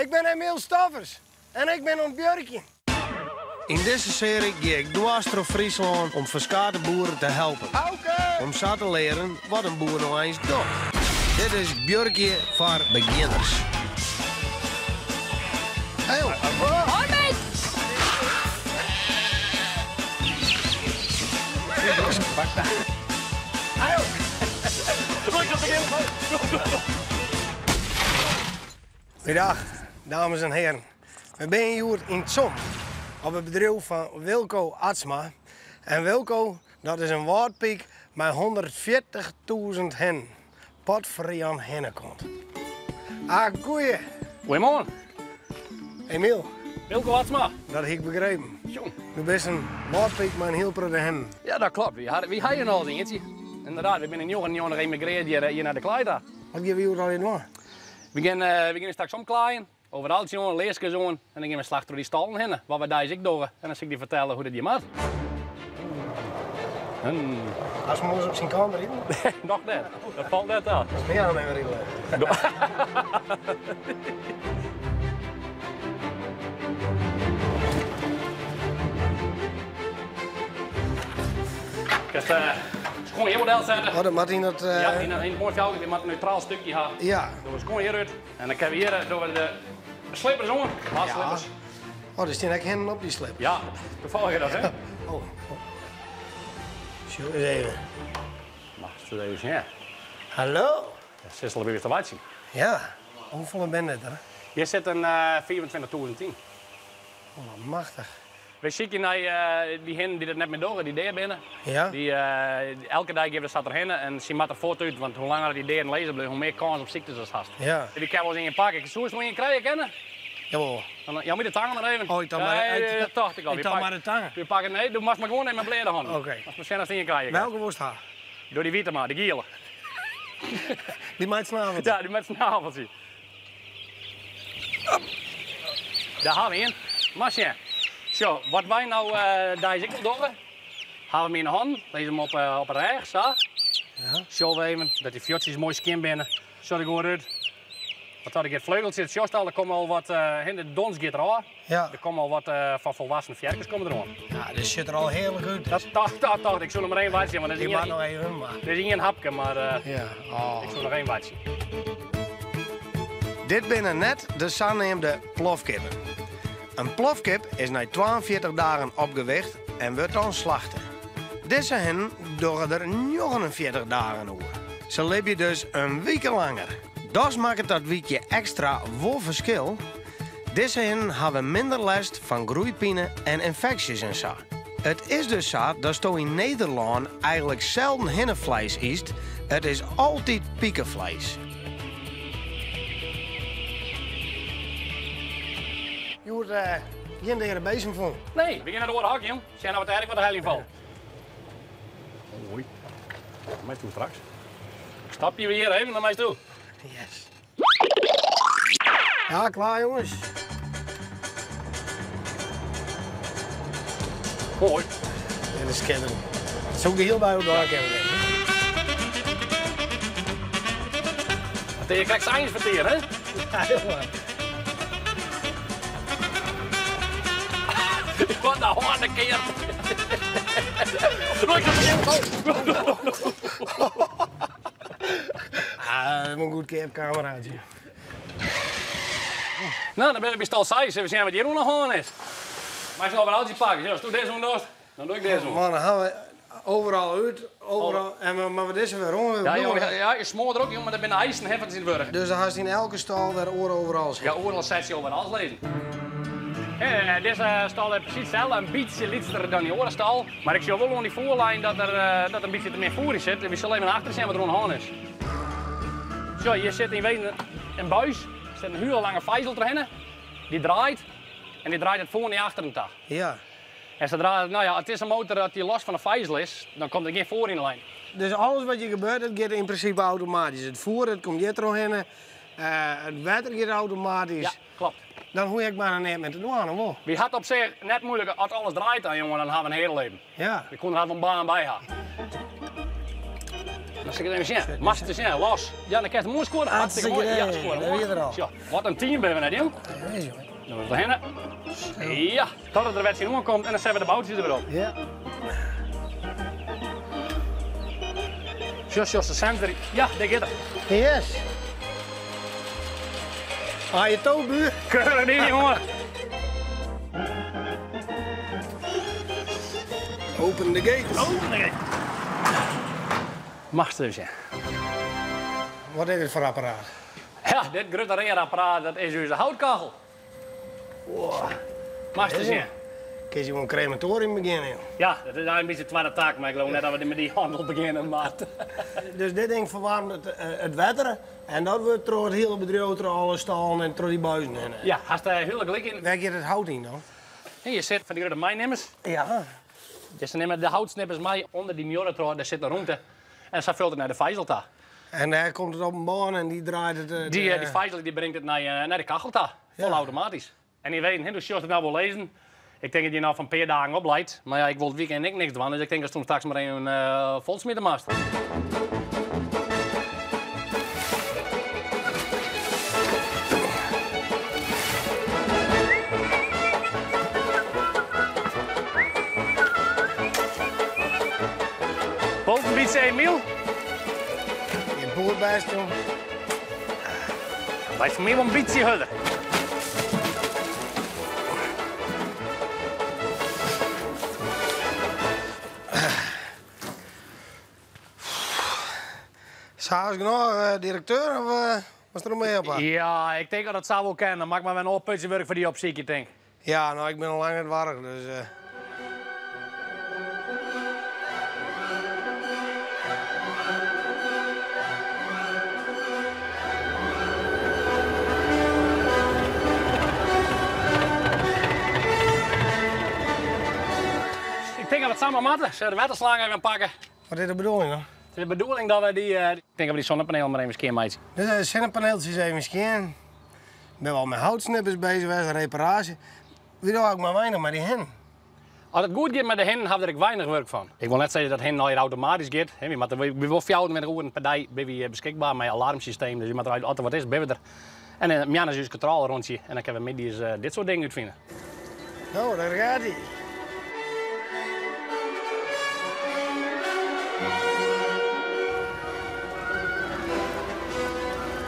Ik bin Emiel Stoffers en ik bin oan it buorkjen. Yn dizze searje gean ik dwars troch Fryslân om ferskate boeren te helpen. Om sa te learen wat in boer no eins docht. Dit is Buorkje foar begjinners. Hoi mate! Goeiedag, dames en heren. We binne hjoed yn Tsjom op it bedriuw fan Wilco Atsma. En Wilco, dat is in wâldpyk mei 140.000 hinnen. Potferjan hinnekont. Ah, goeie. Goeiemoarn. Emiel. Wilco Atsma. Dat hie ik begrepen. Jong. Do bist in wâldpyk mei in hiel protte hinnen. Ja, dat klopt. Wy ha hjir al ientsje. Ynderdaad, wy binne yn 99 emigreard hjir nei de klaai ta. Wat gean we hjoed allegear dwaan? Wy gean wy straks omklaaien, overaltsje oan, learskes oan en dan gean we slach troch dy stallen hinne, wat wy deis ek dogge. En dan sil ik dy fertelle hoe't it hjir moat. Hast him wolris op syn kant riden? Noch net. Dat falt net ta. Dat is mear dan even riden. Kinst skuon hjir wol delsette. Oh, dat moat yn dat. Ja, yn it moai fjouwer, wy moatte in neutraal stikje ha. Ja. Dogge we skuon hjirút en dan kinne we hjir dogge we de slippers oan. Slippers. Oh, der stean ek hinnen op dy slippers. Ja, toevallig dat, hè? Oh. Sjoch ris even. Moatst ris even sjen. Hallo. Sitst al by ús te wachtsjen. Ja, hoefolle binne dit der? Hjir sit in 25.000 yn. Oh, machtich. Wy sykje nei dy hinnen dy't it net mear dogge, dy't dea binne. Ja. Dy, elke dei geane we sa derhinne en sy moatte fuort út, want hoe langer dy deaden lizze bliuwe, hoe mear kâns op syktes ast hast. Ja. Wy kinne wolris ien pakke. Soest wol ien krije kinne? Jawol. Dan jou my de tangen mar even. Oh, ik tocht mar, Nee, dat tocht ik al. Ik tocht mar de tangen. Wy pakke, nee, do moatst mar gewoan even mei bleate hannen. Oké. Moatst mar sjen ast ien krije kinst. Welke wolst ha? Doe dy wite mar, de giele. Dy mei it snaveltsje? Ja, dy mei it snaveltsje. Dêr ha we ien. Mar sjen. Sjoch, wat wy no deis ek wol dogge, ha we him yn 'e hannen, lizze him op 'e rêch, sa. Ja. Sjogge we even dat dy fuotsjes moai skjin binne. Sjocht der goed út. Want dat giet fleugeltsje, it sjochst al, der komme al wat, de dons giet derôf. Ja. Der komme al wat fan folwassen fearkes komme deroan. Ja, dit sjocht der al hearlik út. Dat tocht, dat tocht ik. Soe noch mar één wachtsje, want Ik moat noch even, mar. Der is ien hapke, mar ja. Oh. Ik soe noch één wachtsje. Dit binne net de saneamde plofkippen. In plofkip is nei 42 dagen op gewicht en wurdt dan slachte. Dizze hinnen dogge der 49 dagen oer. Se libje dus in wike langer. Dochs makket dat wykje ekstra wol ferskil. Dizze hinnen hawwe minder lêst fan groeipine en ynfeksjes en sa. It is dus sa datsto yn Nederlân eigenlik selden hinnefleis ytst, it is altyd pikefleis. Hjoed gjin deade bisten fûn. Nee, we gean nei de oare hok, jong. Sjen oft dêr ek wat te heljen falt. Oei. Meist toe straks. Ik stap je weer even, dan meist toe. Yes. Ja, klaar jongens. Mooi. Dit is skitterend. Soe ik de hiele dei oer kinne. Dat is krekt seis fertear, hè? Ja, jongen. Wat de hân de kear. Ah, een goedkeap cameraatje. No, dan binne we by stal 6. Even sjen wat hjir oan de hân is. Meist noch wat altsje pakken. As do dizze oan dochst, dan doch ik dizze oan. Man, dan ha we overal út, overal. En we moatte dizze wer oan. Ja, jong, ja, je smoar der ook, jong, mar dat binne de eisen hè, fan it wurk. Dus dan hast yn elke stal wer oare overals. Ja, oeral setsje overals lizzen. Dizze stal is presys itselde, in bytsje lytser dan dy oare stal. Mar ik sjoch wol oan dy foerlijn dat der dat in bytsje te min foer yn sit. We sille even achter sjen wat der oan de hân is. Sjoch, hjir sit yn wezen in buis. Der sit in hiele lange fizel trochhinne. Dy draait en dy draait it foer nei achteren ta. Ja. En sadra, no ja, it is in motor dat dy los fan de fizel is, dan komt der gjin foer yn de lijn. Dus alles wat hjir gebeurt, dat giet yn prinsipe automatysk. It foer, dat komt hjir trochhinne. It wetter giet automatysk. Ja, klopt. Dan hoech ik mar neat mear te dwaan, of wol? Wy hat op sich net muoilik, as alles draait dan, jonge, dan ha we in hiel leven. Ja. We koene der hast wol in baan by ha. Dan sil ik it even sjen. Moatst te sjen, los. Ja, dan kinst moai skoare. Hartstikke moai. Ja, skoare moai. Sjoch, wat in team binne we net, jong. Dan wurdt it hinne. Ja, tot it der wer tsjinoan komt en dan sette we de boutsjes der wer op. Ja. Sjoch, sjoch, de sensor. Ja, dêr giet er. Yes. Ha je to, buur? Keurig ding, jongen. Open the gate. Open the gate. Moatst even sjen. Wat is dit foar apparaat? Ja, dit grutte reade apparaat, dat is ús houtkachel. Wow. Moatst ris sjen. Kinst je gewoan krematoarium begjinne, joh. Ja, dat is eigenlijk in bytsje twadde tak, mar ik leau net dat we mei dy hannel begjinne moatte. Dus dit ding ferwaarmet it wetter en dat wurdt troch it hiele bedriuw, troch alle stâlen en troch dy buizen hinne. Ja, hast dêr hiel gelyk yn. Wêr giet it hout yn dan? Hjir sit fan dy grutte meinimmers. Ja. Dus se nimme de houtsnippers mei ûnder dy muorre troch, dêr sit in rûnte. En sa fult it nei de fijzel ta. En dêr komt it op in bân en dy draait it. Dy fijzel dy bringt it nei de kachel ta. Fol automatysk. En je weten, do sjochst it no wol lizzen. Ik tink dat je no fan in pear dagen opleit. Mar ja, ik wol it weekend ek niks dwaan, dus ik tink datst straks mar even folsmite moatst. Boven bytsje Emiel. Je boerbest, jong. Wy foar my wol in bytsje hurder. Sa is genôch, direkteur, of moatst der noch mear op ha? Ja, ik tink dat dat sa wol kin. Dan moat ik mar wer in oar putsje wurk foar dy opsykje, tink. Ja, no, ik bin al lang net warch, dus. Ik tink dat we it sa mar moatte. Sille we de wetterslang even pakke? Wat is de bedoeling dan? It is de bedoeling dat we dy, ik tink dat we dy sinnepanelen mar even skjin meitsje. De sinnepaneeltsjes even skjin. Ik bin wol mei houtsnippers bezig west, reparaasje. Wy dogge ek mar weinich mei dy hinnen. As it goed giet mei de hinnen, ha we der ek weinich wurk fan. Ik wol net sizze dat hinnen allegear automatysk giet. Wy moatte wy binne wol 24 oeren per dei binne wy beskikber mei alarmsysteem. Dus wy moatte as der wat is, binne we der. En dan moarns is ús kontrôlerûntsje en dan kinne we middeis dit soart dingen útfine. No, dêr gaat hy.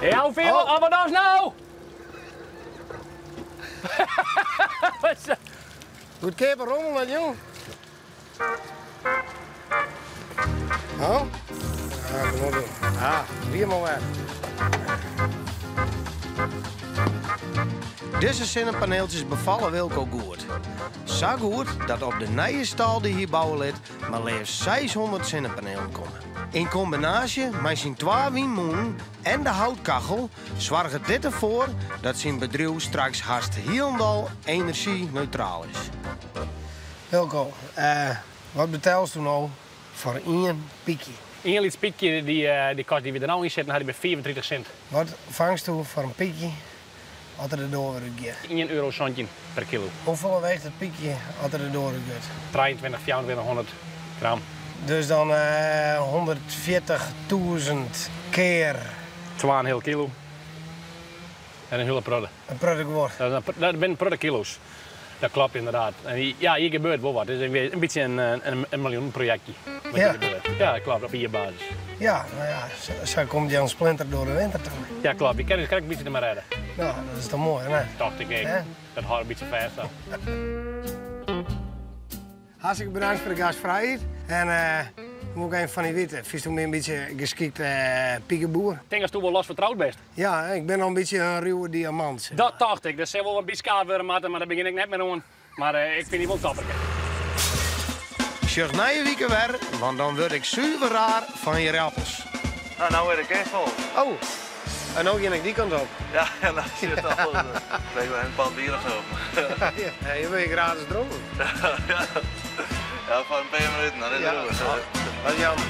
Ja, hoeveel? Oh. Wat is nou? Goedkeape rommel, net jong. Oh? Ah, kom op. Ah, wie maar wer. Dizze sinnepaneeltsjes befalle Wilco goed. Sa goed dat op de nije stâl dy't hy bouwe lit mar leafst 600 sinnepanelen komme. Yn kombinaasje mei syn twa wynmûnen en de houtkachel soarget dit derfoar dat syn bedriuw straks hast hielendal enerzjyneutraal is. Wilco, wat betelst no foar ien pykje? Ien lyts pykje, dy kast dy't we der no yn sitten ha, dy by 35 sint. Wat fangsto foar in pykje as er de doar wer út giet? Ien euro 17 per kilo. Hoefolle weegt it pykje as er de doar út giet? 23, 2400 gram. Dus dan 140.000 kear. 2,5 kilo. En in hiele protte. In protte guod. Dat binne in protte kilo's. Dat klopt inderdaad. En ja, hjir gebeurt wol wat. Het is in bytsje in miljoenenprojektje. Ja. Ja, dat klopt, op jierbasis. Ja, no ja, sa komt Jan Splinter door de winter ta. Ja, klopt. Je kin ús krekt in bytsje dermei rêde. No, dat is toch moai, hè? Tocht ik ek. Dat hâldt in bytsje fêst dan. Hartstikke bedankt foar de gastfrijheid. En moet ik even fan dy witte, fynsto my in bytsje geskikt pikeboer? Ik tink datsto wol los fertroud bist. Ja, ik bin al in bytsje in ruwe diamant. Zeg Dat tocht ik. Der sil wol wat byskaafd wurde moatte, mar dêr begjin ik net mear oan. Mar ik fyn dy wol topperke. Sjoch nije wike wer, want dan wurd ik suver raar fan ierappels. Nou, nou wurd ik echt fol. Oh, en no gean ik dy kant op. Ja, nou zit het al. Weet wel een pan bier of zo. Ja, je wil je gratis dronken. Ja, voor een paar minuten, dan is het goed. Dat is jammer.